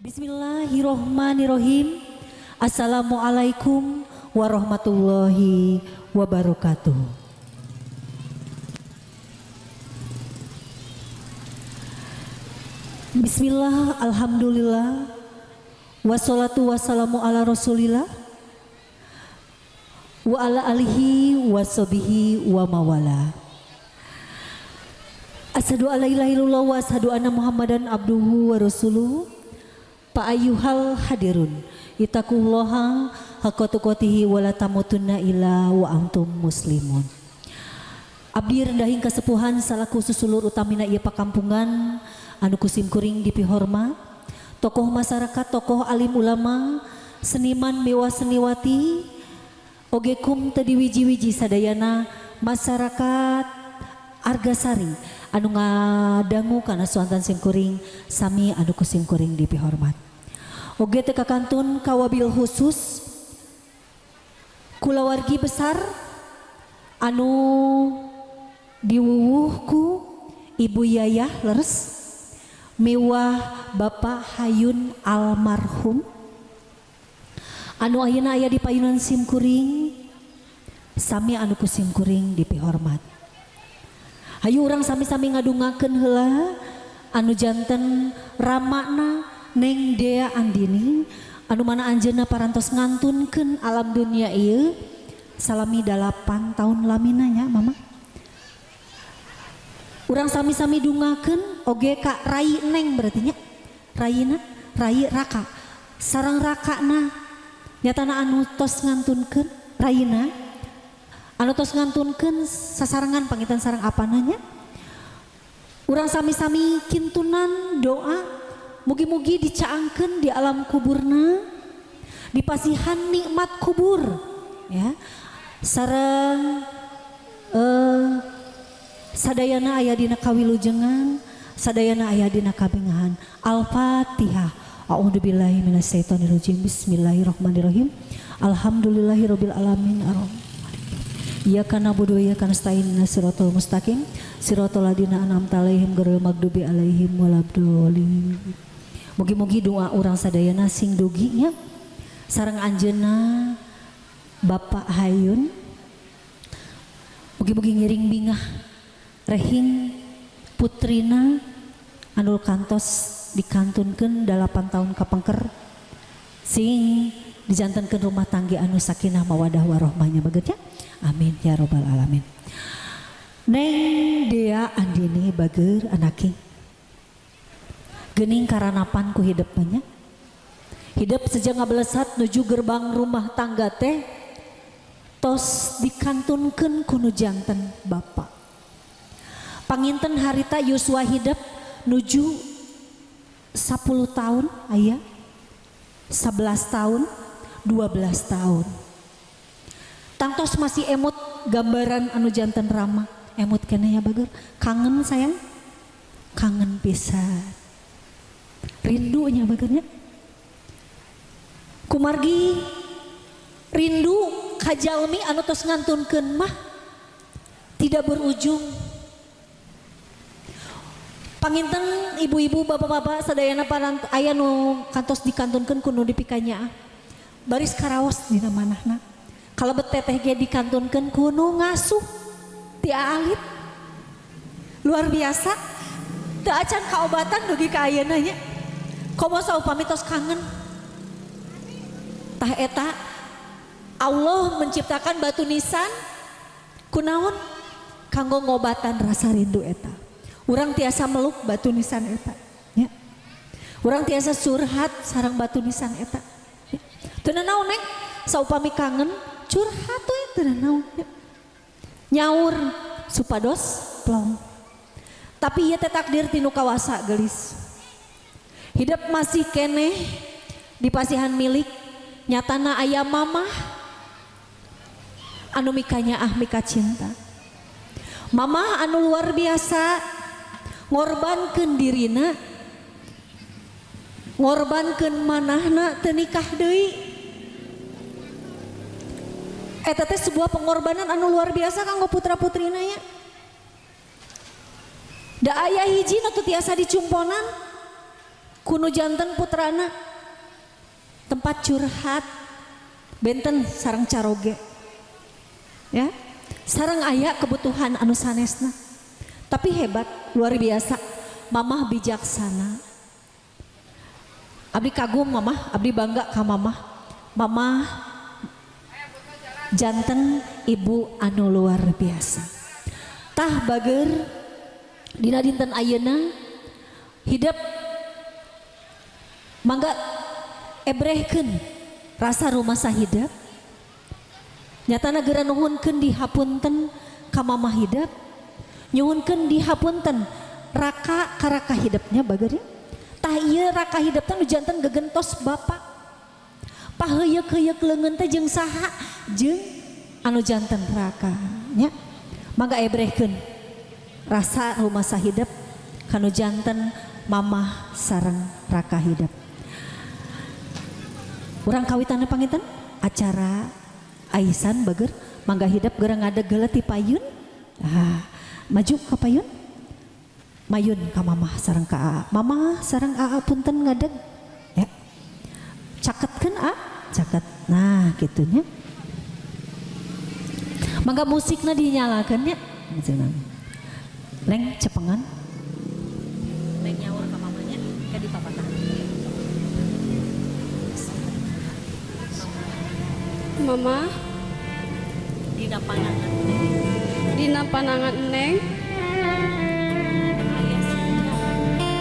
Bismillahirrohmanirrohim. Assalamualaikum warahmatullahi wabarakatuh. Bismillah, alhamdulillah, wassalatu wassalamu ala rasulillah wa ala alihi washabihi wa mawala. Asyhadu alla ilaha illallah wa asyhadu anna Muhammadan abduhu wa rasuluhu. Pa ayyuhal hadirun, ittaqullaha haqqa tuqatihi wa la tamutunna illa wa antum muslimun. Abdi rendahing kasepuhan salaku susulur utamina ieu pakampungan anu ku simkuring dipihormat, tokoh masyarakat, tokoh alim ulama, seniman miwah seniwati, oge kum teu diwiji-wiji sadayana masyarakat Argasari anu ngadangu kana suanten simkuring, sami anu ku simkuring dipihormat. Oge teu kakantun kawabil khusus kulawargi besar anu diwuwuh ku Ibu Yayah leres miwah Bapak Hayun almarhum anu ayeuna aya di payunan simkuring, sami anu ku simkuring dipihormat. Hayu urang sami-sami ngadungakeun heula anu janten ramana Neng Dea Andini anu mana anjeunna parantos ngantunkeun alam dunia ieu salami 8 tahun lamina nya mama. Urang sami-sami dungakeun oge ka Rai Neng berarti nya. Raina, Rai Raka. Sareng rakana nyatana anu tos ngantunkeun Raina anu tos ngantunkeun sasarengan pangitan sareng apana nya. Urang sami-sami kintunan doa mugi-mugi dicaangkeun di alam kuburna, dipasihan nikmat kubur ya. Sareng sadayana aya dina kawilujengan, sadayana aya dina kabingahan. Al-Fatihah. A'udzubillahi minasyaitonirrajim. Bismillahirrahmanirrahim. Alhamdulillahirabbil alamin. Iyyaka na'budu wa iyyaka nasta'in. Ihdinas siratal mustaqim. Siratal ladzina an'amta 'alaihim ghairil maghdubi 'alaihim waladdallin. Mugi-mugi doa urang sadayana sing dugi nya sareng anjeunna Bapak Hayun. Mugi-mugi ngiring bingah rehing putrina anu kantos dikantunkeun 8 tahun kapengker, sing dijantenkeun rumah tangga anu sakinah mawadah warohmahnya baget ya. Amin ya robbal alamin. Neng Dea Andini bager anaki gening karanapan ku hidep nya. Hidup sejak ngabelesat nuju gerbang rumah tangga teh tos dikantunkeun ku nu janten bapak. Panginten harita yuswa hidup nuju 10 tahun aya, 11 tahun, 12 tahun. Tangtos masih emut gambaran anu janten rama, emut keneh ya bager, kangen sayang, kangen pisan. Rindunya bagernya. Kumargi rindu kajalmi anu tos ngantunkeun mah tidak berujung. Panginten ibu-ibu, bapak-bapak sadayana parant aya nu kantos dikantunkeun ku nu dipikanyaah. Baris karaos dina manahna. Kalebet teteh ge dikantunkeun ku nu ngasuh ti alit. Luar biasa. Teu acan kaobatan dugi ka ayeuna nya. Komo saupami tos kangen. Tah eta Allah menciptakan batu nisan kunaon kanggo ngobatan rasa rindu eta. Urang tiasa meluk batu nisan eta ya. Urang tiasa curhat sareng batu nisan eta. Ya. Teu nanaon Neng, saupami kangen curhat we teu nanaon ya. Nyaur supados plong. Tapi ieu teh takdir tinu kawasa gelis. Hidup masih keneh di pasihan milik nyatana aya mamah anu mikanyaah mika cinta. Mamah anu luar biasa ngorbankeun dirina, ngorbankeun manahna teu nikah deui. Eta teh sebuah pengorbanan anu luar biasa kanggo putra-putrina nya. Da aya hiji nu teu tiasa dicumponan. Ku nu janten putrana tempat curhat, benten sareng caroge ya, sareng aya kebutuhan anu sanesna. Tapi hebat, luar biasa, mamah bijaksana. Abdi kagum mamah, abdi bangga ka mamah. Mamah janten ibu anu luar biasa. Tah bager, dina dinten ayeuna hidep mangga ebrehkeun rasa rumasa hidep. Nyatana geura nuhunkeun dihapunten ka mamah hidep, nyuhunkeun dihapunten raka ka raka hidepnya, bager ya. Tah ieu raka hidep teh nu janten gegentos bapak. Paheuyeuk-heuyeuk leungeun teh jeung saha? Jeung anu janten raka nya. Mangga ebrehkeun rasa rumasa hidep kanu janten mamah sareng raka hidep. Urang kawitan panginten acara aisan, bager. Mangga hidep geura ngadeg heula ti payun. Ah, maju ka payun, mayun ka mamah sareng ka aa. Mamah sareng aa punten ngadeg ya, caketkeun a, caket. Nah, gitunya. Mangga musikna dinyalakeun nya. Neng, cepengan. Neng nyaur ka mamanya ke di papatah. Mama. Dina panangan. Dina panangan Neng. Aya sinjang.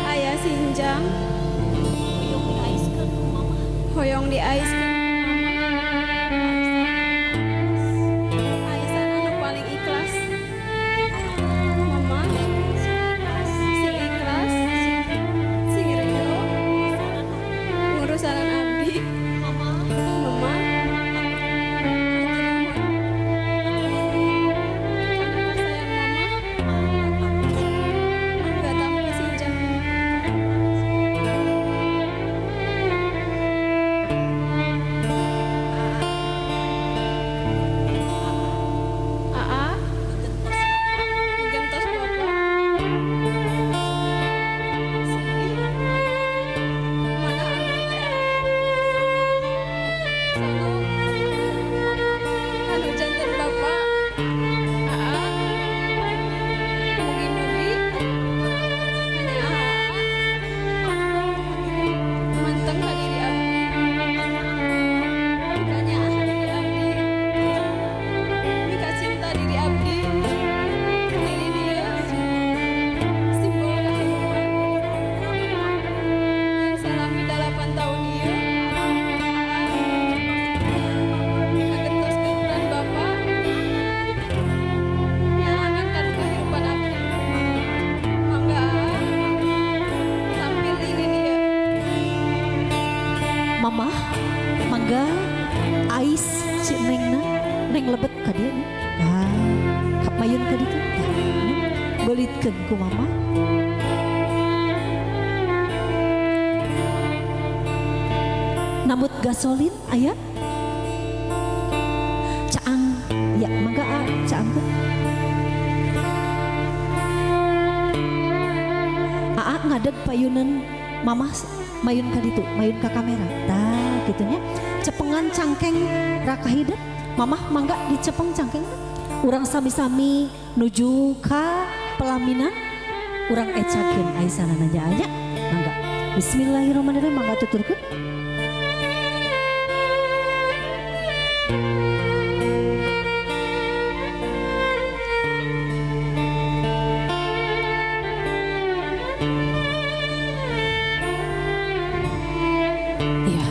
Aya sinjang. Hoyong diaiskeun ku mama. Hoyong diaiskeun ku mama. Aisan anu paling ikhlas. Mama sing ikhlas, sing ridho ngurusanan abdi. Mama. Mama, hatur nuhun kana kasayang mama. Mangga tampi sinjang. Aa, gentos bapak. Sedih. Mana abdi teh sanu anu janten bapak. Aa, mugi-mugi hanya aa manteng ka diri abdi, kanyaah diri abdi, mika cinta diri abdi. Diri dia simbol kehidupan yang salami 8 tahun ieu. Kagentos peran bapak nyaangan kana kehidupan abdi. Mangga tampil diri dia. Mamah, mangga ais si nengna. Neng lebet ka dieu. Nah, mayun ka ditu. Tah, belitkeun ku mama. Nambut gasolin aya, caang ya. Mangga a, caangkeun. Aa ngadeg payunan mamah, mayun ka ditu, mayun ka kamera. Tah, gitunya. Cepengan cangkeng raka hidep. Mamah mangga dicepeng cangkeng. Urang sami-sami nuju ka pelaminan, urang ecakeun aisanana nya. Mangga, bismillahirrahmanirrahim. Mangga tuturkeun. Iya.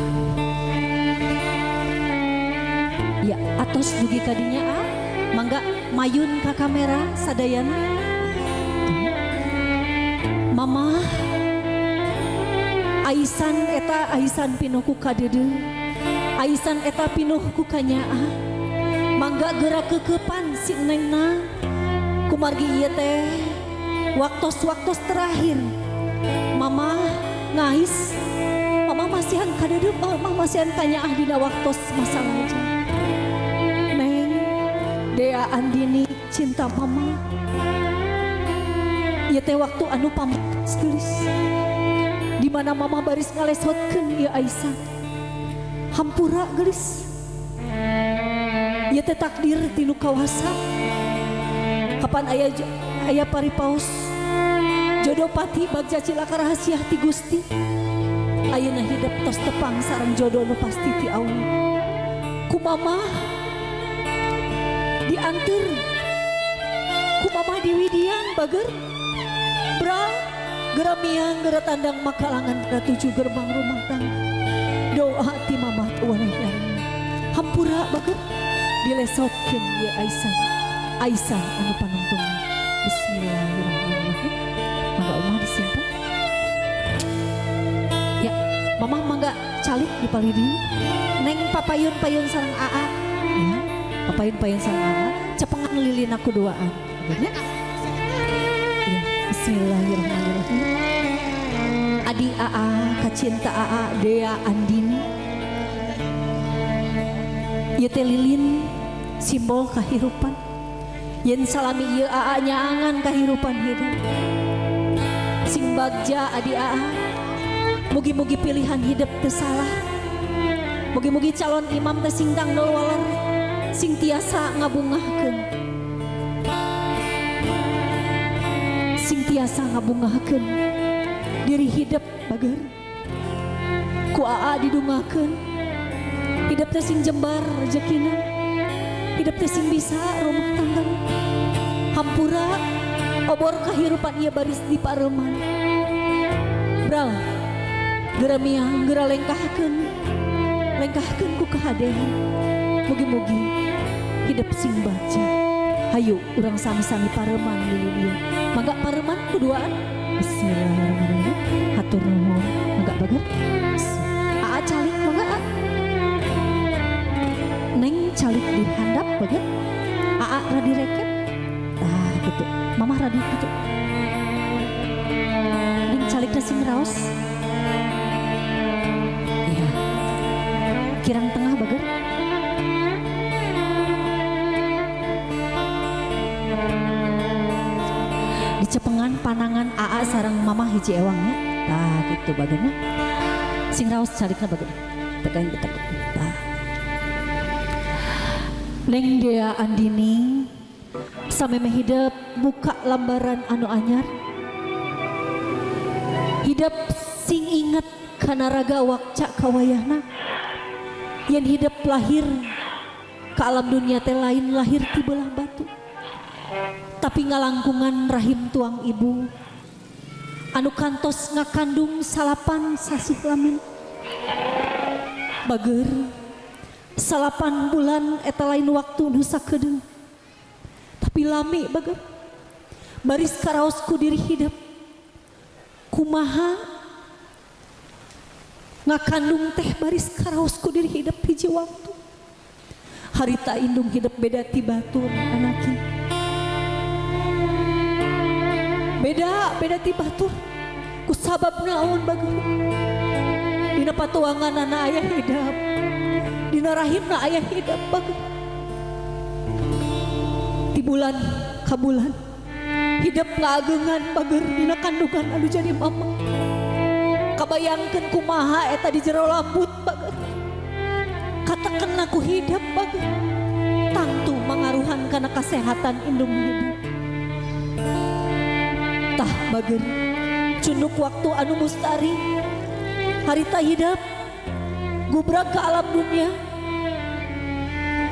Ya, atos dugi kadinya a. Mangga mayun ka kamera sadayana. Mama, aisan eta aisan pinuh ku kadeudeuh. Aisan eta pinuh ku kanyaah. Mangga geura kekepan si nengna. Kumargi ieu teh waktos-waktos terakhir. Mama ngais. Mama masihan kadeudeuh, mama masihan kanyaah dina waktos masa lajang. Neng Dea Andini, cinta mama. Ieu teh waktu anu pamungkas, geulis. Di mana mama baris ngalesotkeun ieu Aisyah. Hampura gelis. Ieu teh takdir ti nu kawasa. Kapan aya aya paripaos jodoh pati bagja cilaka rahasia ti Gusti. Ayeuna hidup tos tepang sareng jodoh nu pasti ti Allah. Ku mama dianteur, ku mama diwidian bager. Bral gera miang gera tandang makalangan gera tujuh gerbang rumah tangga. Doa ti mama tuan. Hampura bager, dilesotkeun ye Aisyah. Aisyah anu panungtung. Bismillahirrahmanirrahim. Mangga umah disimpan. Ya, mama mangga calik di palidi. Neng papayun-payun sareng AA. Ya, papayun-payun sareng AA. Cepengan lilin aku duaan. Ya. Ya, bismillahirrahmanirrahim. Adi AA, kacinta AA, Dea Andini. Ieu teh lilin simbol kahirupan. Yen salami ieu AA nyaangan kahirupan hidup. Sing bagja adi AA. Mugi-mugi pilihan hidup teu salah. Mugi-mugi calon imam teh sing tanggal waler, sing tiasa ngabungahkeun. Sing tiasa ngabungahkeun diri hidup bager. Ku AA didungakeun. Hidup teh sing jembar rezekina. Hidup teh sing bisa rumah tangga. Hampura obor kahirupan ieu baris di pareman. Bral geura miang geura lengkahkeun. Lengkahkeun ku kahadean. Mugi-mugi hidup sing baca. Hayu urang sami-sami pareman lilin ieu. Mangga pareman kuduaan. Bismillahirrahmanirrahim. Hatur nuhun. Mangga bager. Aa calik mangga a. Neng calik di handap bager. Aa radi reket. Tah gitu. Mamah radi gitu. Neng calikna sing raos. Iya. Kirang tengah bager. Dicepengan panangan AA sareng mamah hiji ewangnya. Tah gitu bagerna. Sing raos calikna bager. Tekan gitu. Tah. Neng Dea Andini sameme hidup muka lambaran anu anyar. Hidup sing inget kana raga wakca kawayahna. Yen hidup lahir ke alam dunia teh lain lahir ti belah batu. Tapi ngalangkungan rahim tuang ibu anu kantos ngakandung salapan sasih lamin. Bager 8 bulan eta lain waktu nu sakedeung. Tapi lami bager. Baris karaos ku diri hidup. Kumaha ngakandung teh baris karaos ku diri hidup hiji waktu. Harita indung hidup beda ti batur anaki. Beda beda ti batur. Ku sabab naon bager. Dina patuanganana aya hidup. Dina rahimna aya hidup bager. Ti bulan ka bulan hidup ngaageungan bager dina kandungan anu jadi mama. Kabayangkeun kumaha eta di jero lambut bager. Katakan aku hidup bager. Tangtu mangaruhan kana kasehatan indung hidup. Tah bager cunduk waktu anu mustari. Harita hidup gubrak ke alam dunia.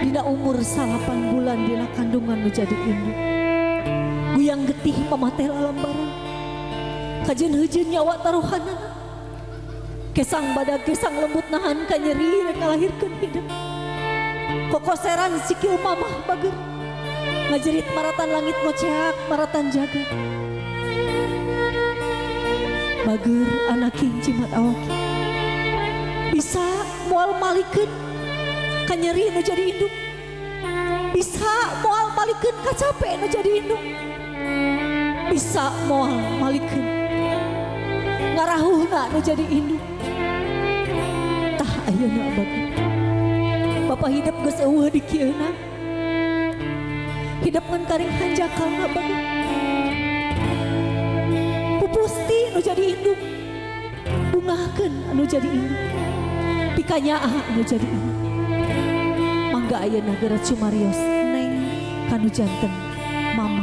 Dina umur 8 bulan dina kandungan nu jadi induk. Guyang getih mamah teh lalambaran. Kajeun heujeun nyawa taruhanana. Kesang badag kesang lembut nahan ka nyeri rek ngalahirkeun hidup. Kokoseran sikil mamah bager. Ngajerit maratan langit ngoceak maratan jagat. Bager anaking jimat awaki. Bisa moal malikeun ka nyeri nu jadi induk. Bisa moal malikeun ka capek nu jadi induk. Bisa moal malikeun ngarahuhna nu jadi induk. Tah ayeuna bager. Bapak hidup geus eueuh di kieuna. Hidup ngan karing hanjakalna bager. Pupusti nu jadi induk. Bungahkeun anu jadi indung, pikanyaah anu jadi indung. Mangga ayeuna geura cumarios neng kanu janten mama.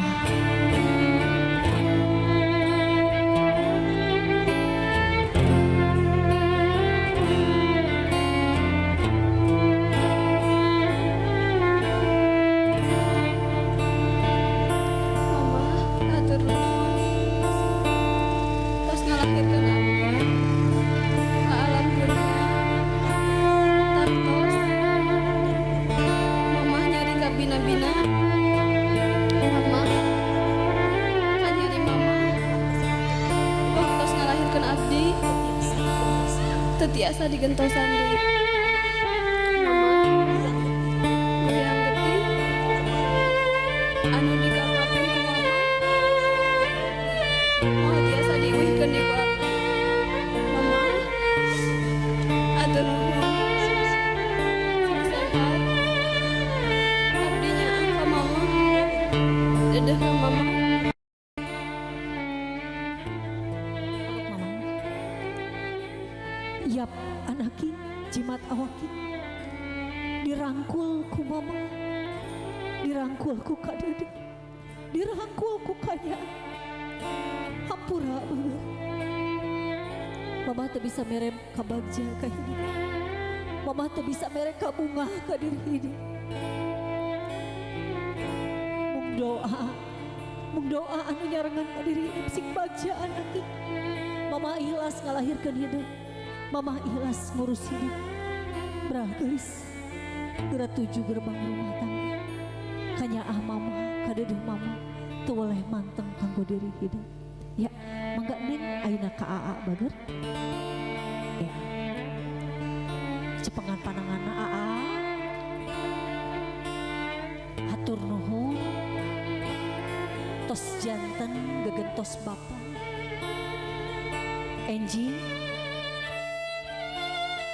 Mama, hatur nuhun. Tos ngalahirkeun abdi ka alam dunia. Tangtos Mama nyari kabina-bina. Mama kanyari mama. Waktos ngalahirkeun abdi teu tiasa digentosan deui. Mama, goyang getih anu digawakeun ku mama moal tiasa diuihkeun deui ku abdi. Mama, hatur nuhun. Sing sehat. Abdi nyaah ka mama. Dedeh ka mama. Peluk mama. Yap anaki jimat awaki, dirangkul ku mama, dirangkul ku Kak Dede, dirangkul ku Kanya. Hampura banget, mama teu bisa mere kabagja ka hidup, mama teu bisa mere kabungah ka diri hidup. Mung doa, mung doa anu nyarengan ka diri hidup sing bagja anaki. Mama ikhlas ngalahirkeun hidup, mama ikhlas ngurus hidup. Brah geulis, geura tuju gerbang rumah tangga. Kanyaah mama, kadeudeung mama, teu weleh manteng kanggo diri hidup. Ya, mangga neng ayeuna ka aa bager. Ya. Cepengan pananganna aa. Hatur nuhun. Tos janten gegentos bapa. Enji.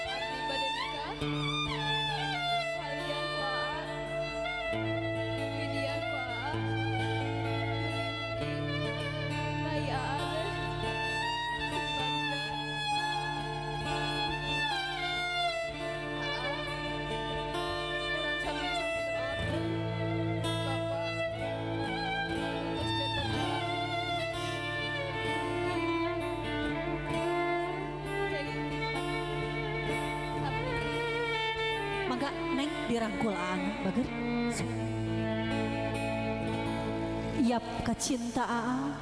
Abdi bade nikah. Walian ku Aa. Widian ku Aa. Mugi-mugi rai Aa teh sing bagja. Aa, urang sami-sami doakeun Bapak anu tos benten Aa. Mugi-mugi kenging abdi. Mangga neng dirangkul aana bager. Sok. Yap kacinta aa,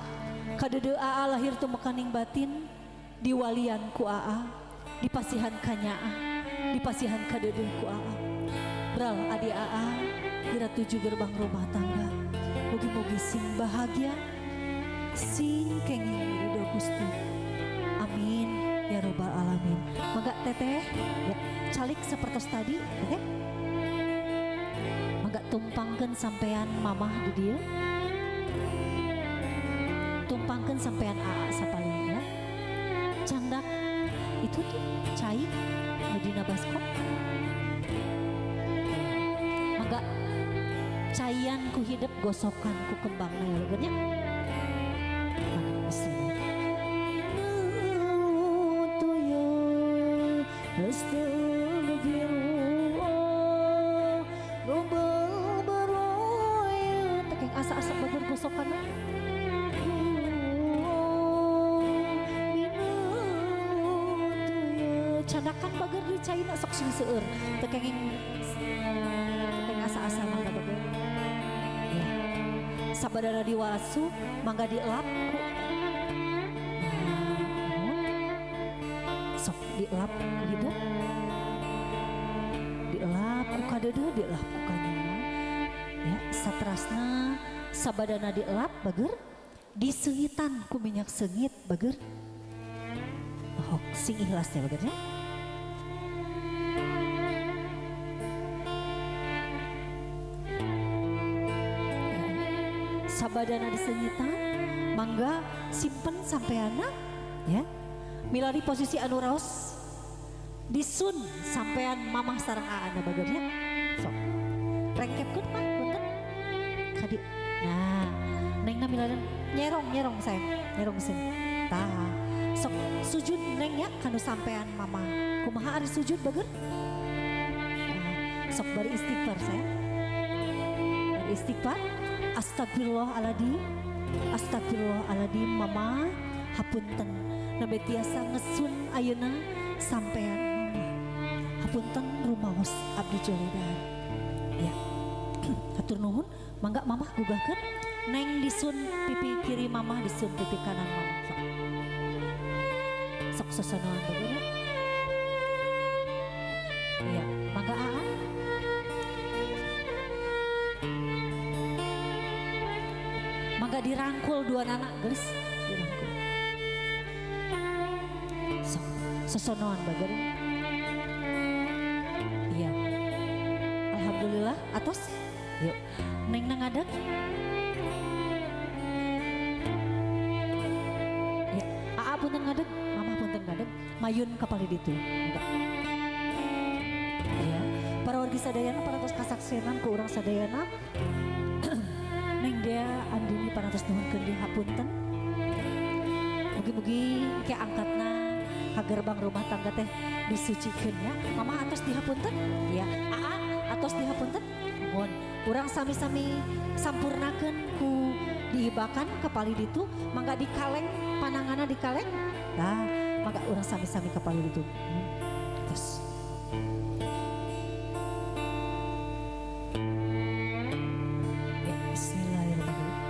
kadeudeung aa lahir tumekaning batin, diwalian ku aa, dipasihan kanyaah, dipasihan kadeudeung ku aa. Bral adi aa, geura tuju gerbang rumah tangga. Mugi-mugi sing bahagia, sing kenging ridho Gusti. Amin ya robbal alamin. Mangga teteh, ya, calik seperti tadi, teteh. Mangga tumpangkeun sampean mamah di dieu. Tumpangkeun sampean aa sapalih ya. Candak itu tuh cai nu dina baskom. Mangga caian ku hidep, gosokan ku kembangna ya legernya. Mangga bismillah. Astagfirullah Robbal baraya. Tekeng asa-asa bager gosokan. Candakan bager di caina sok sing seueur. Tekeng tekeng asa-asa mangga bager. Ya. Sabadana diwasu mangga dielap ku. Nah, sok dielap ku hidep. Dielap ku kadeudeuh, dielap ku kanyaah. Ya, satrasna sabadana dielap bager, diseungitan ku minyak seungit bager. Oh, sing ikhlas ya bagernya. Sabadana diseungitan, mangga simpen sampeana ya. Milari posisi anu raos disun sampean mamah sareng aana bagernya. Sok. Rengkepkeun mah punten. Kadi. Nah, nengna milari nyerong nyerong sayang, nyerong sing. Tah. Sok sujud Neng ya kanu sampean mama. Kumaha ari sujud bager? Nah, sok bari istighfar saya. Bari istighfar. Astagfirullahaladzim. Astagfirullahaladzim mama hapunten nembe tiasa ngesun ayeuna sampean mama. Hapunten rumaos abdi joledar. Ya. Hatur nuhun, mangga mamah gugahkeun. Neng disun pipi kiri mamah, disun pipi kanan mamah. Sok. Sok sosonoan bager ya. Iya, mangga aa. Mangga dirangkul dua anak geus dirangkul. Sok sosonoan bager. Iya. Alhamdulillah atos. Yuk. Neng nang ngadeg. Ya, aa punten ngadeg, mamah punten ngadeg, mayun kapalih ditu. Enggak. Ya, para wargi sadayana parantos kasaksenan ku urang sadayana. Neng Dea Andini parantos nuhunkeun di hapunten. Mugi-mugi ke angkatna ka gerbang rumah tangga teh disucikeun ya. Mamah atos dihapunten? Ya, aa atos dihapunten? Mohon urang sami-sami sampurnakeun ku diibakan kapalih ditu, mangga dikaleng pananganna dikaleng. Nah, mangga urang sami-sami kapalih ditu. Terus. Ya, bismillahirrahmanirrahim.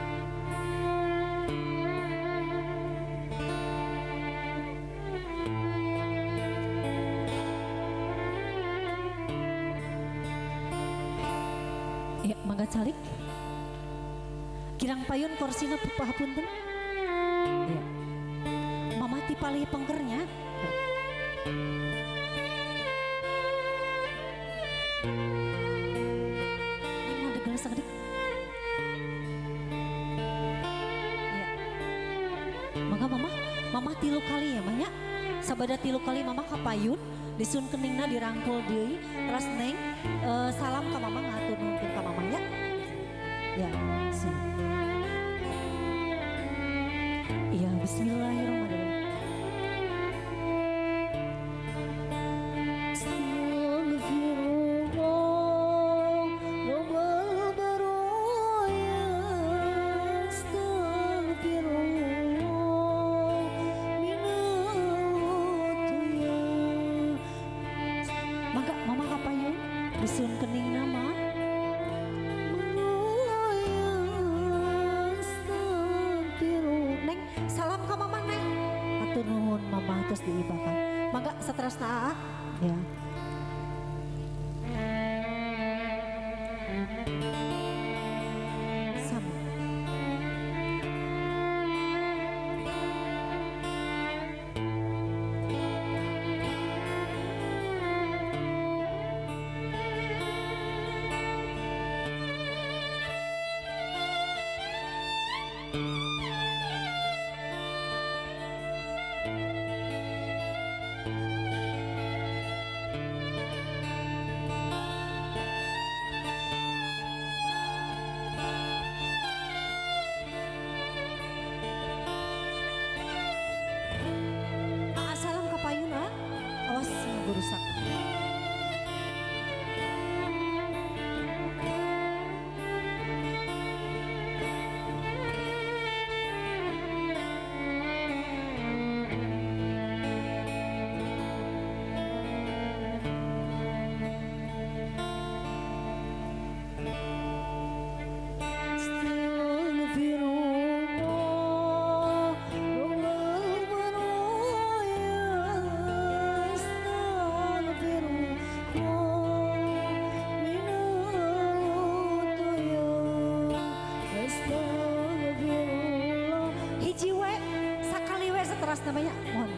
Ya, mangga calik. Kirang payun korsina hapunten. Ya. Mama ti palih pengkernya. Ini ngadeg geus sakedik. Ya. Mangga mama, mama 3 kali ya mah nya. Sabada 3 kali mama ka payun, disun keningna dirangkul deui, teras Neng salam ka mama ngatur nuhunkeun ka mama nya. Ya, sini. Iya, bismillahirrahmanirrahim. Astagfirullah, Rabbal baraya, astagfirullah, minal tuya. Mangga mama kapayun disun kening nama. Neng, salam ka mama Neng. Hatur nuhun mama terus diibakan. Mangga saterasna aa. Ya. Sama. Aa salam ka payun ah. Awas rusak. Astagfirullah, Rabbal baraya, astagfirullah, minal tuya, astagfirullah. Hiji we, sakali we seteras namanya, mohon.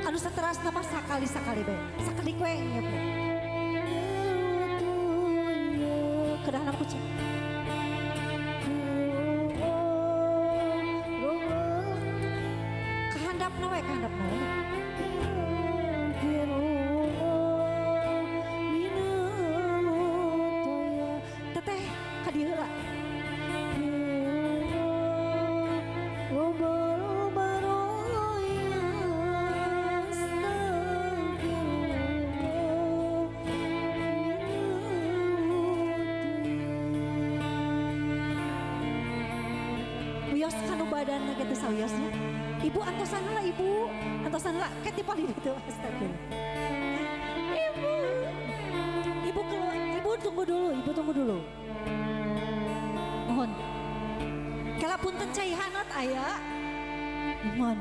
Anu seteras nama sakali-sakali we, sakedik we nya. Kedahna kucing. Kahandapna we, kahandapna we. Teteh ka dieu heula. badana kitu sawiosnya. Ibu antosan heula ibu, antosan heula ke ti palih ditu astagfirullah. Ibu. Ibu keluar, ibu tunggu dulu, ibu tunggu dulu. Mohon. Kala punten cai hanot aya. Mohon.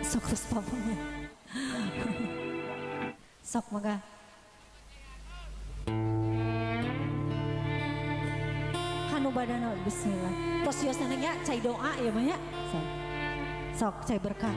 Sok terus pamongnya. Sok mangga. Kanu badana bismillah. Tos yosna nya cai doa ya mah nya. Sok. Sok cai berkah.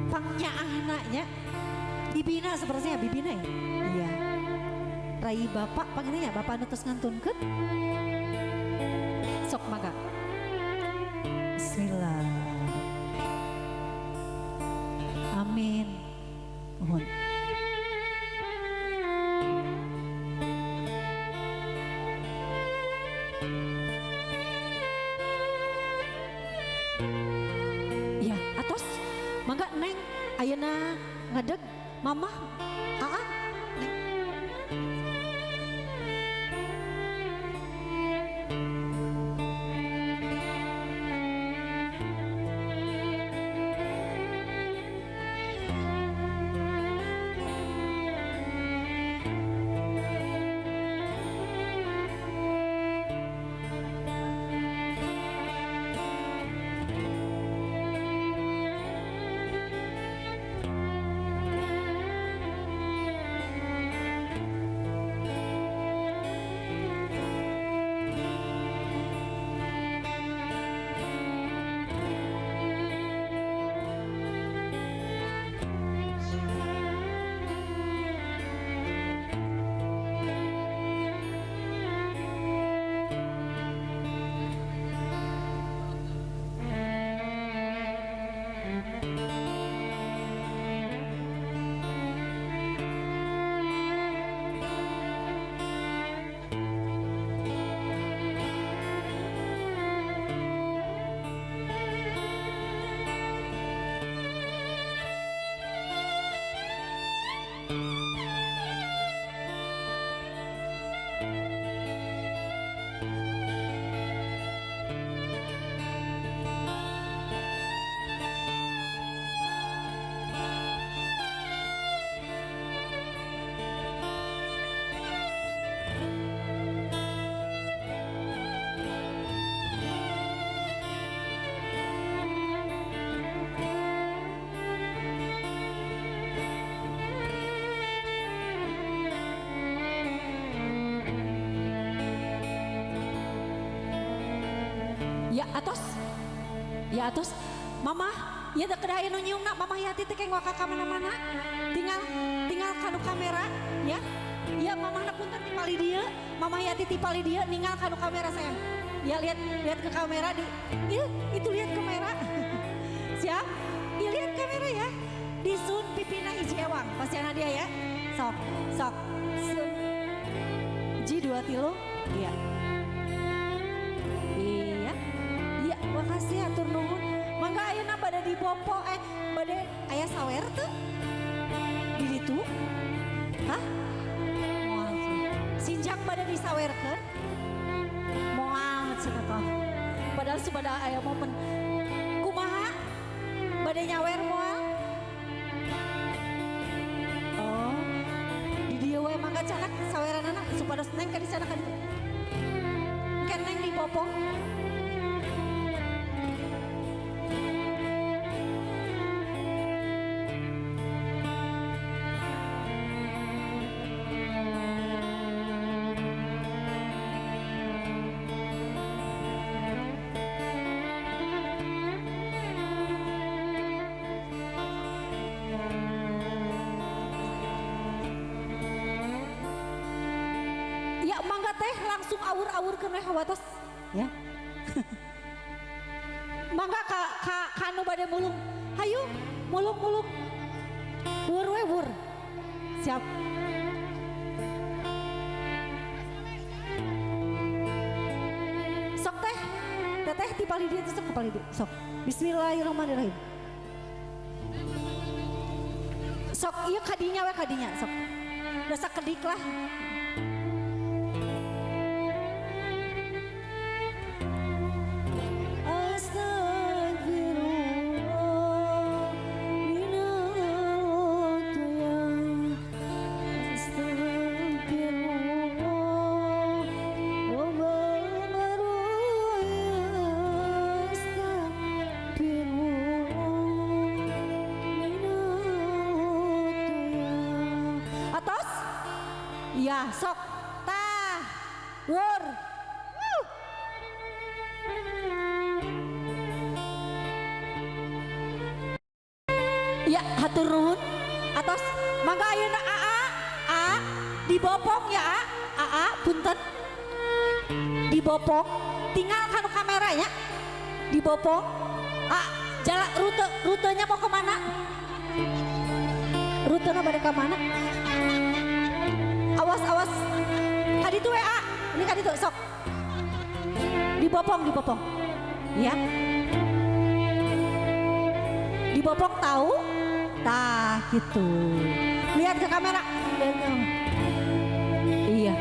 Pangnyaahna nya. Bibina sepertinya bibina ya. Iya. Rai bapak panggilnya bapak anu tos ngantunkeun. Sok mangga. Bismillah. Amin. Mohon. Ya, atos mangga Neng ayeuna ngadeg mamah aa Neng. Ya atos. Ya atos Mama, ya da kedah aya nu nyiumna Mama Yati teh keng waka ka mana-mana. Tinggal tinggal kanu kamera ya. Ya mamahna punten ti palih dieu, Mama Yati ti palih dieu ninggal kanu kamera sayang. Ya lihat lihat ke kamera di. Iya, itu lihat kamera. Siap? Ya lihat kamera ya. Disun pipina hiji ewang, pasiana dia ya. Sok, sok. Sun. Ji dua tilu. Iya. Iya. Iya, makasih atur nuhun. Mangga ayeuna bade dibopo bade aya sawer teu? Di ditu? Hah? Moal. Sinjang bade disawerkeun? Moal cenah tah. Padahal sudah aya momen. Kumaha? Bade nyawer moal? Oh. Di dieu we mangga canak saweranana supados neng ka di sana ka ditu. Engke neng dibopong. Ya mangga teh langsung awur-awurkeun we hawatos ya. Mangga ka kanu bade mulung. Hayu mulung-mulung. Wur we wur. Siap. Sok teh. Teteh ti palih dieu sok ka palih dieu. Sok. Bismillahirrahmanirrahim. Sok ieu kadinya we kadinya sok. Da sakedik lah. Astagfirullah minal Astagfirullah Rabbal baraya Astagfirullah minal. Atos? Ya, sok. Tah. Wur. Wuh. Ya, hatur nuhun. Atos mangga ayeuna AA, A dibopong ya A, AA punten. Dibopong, tinggal kanu kameranya. Dibopong. A, jalan rute rutenya mau kemana? Rutenya pada ke mana? Awas awas. Kaditu we A. Ini kaditu sok. Dibopong, dibopong. Ya. Dibopong tahu? Tah gitu. Lihat ke kamera. Lihat ke kamera. Iya.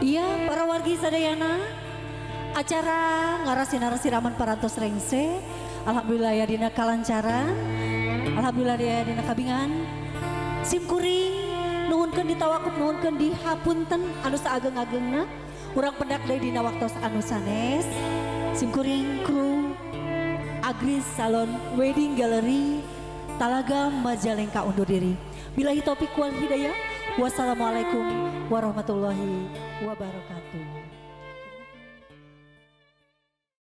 Iya, para wargi sadayana, acara ngarasi-narasi raman parantos rengse. Alhamdulillah ya dina kalancaran. Alhamdulillah ya dina kabingan. Sim kuring nuhunkeun ditawakup nuhunkeun dihapunten anu saageng-agengna. Urang pendak deui dina waktos anu sanes. Sim kuring kru Agris Salon Wedding Gallery Talaga Majalengka undur diri. Billahi taufik wal hidayah. Wassalamualaikum warahmatullahi wabarakatuh.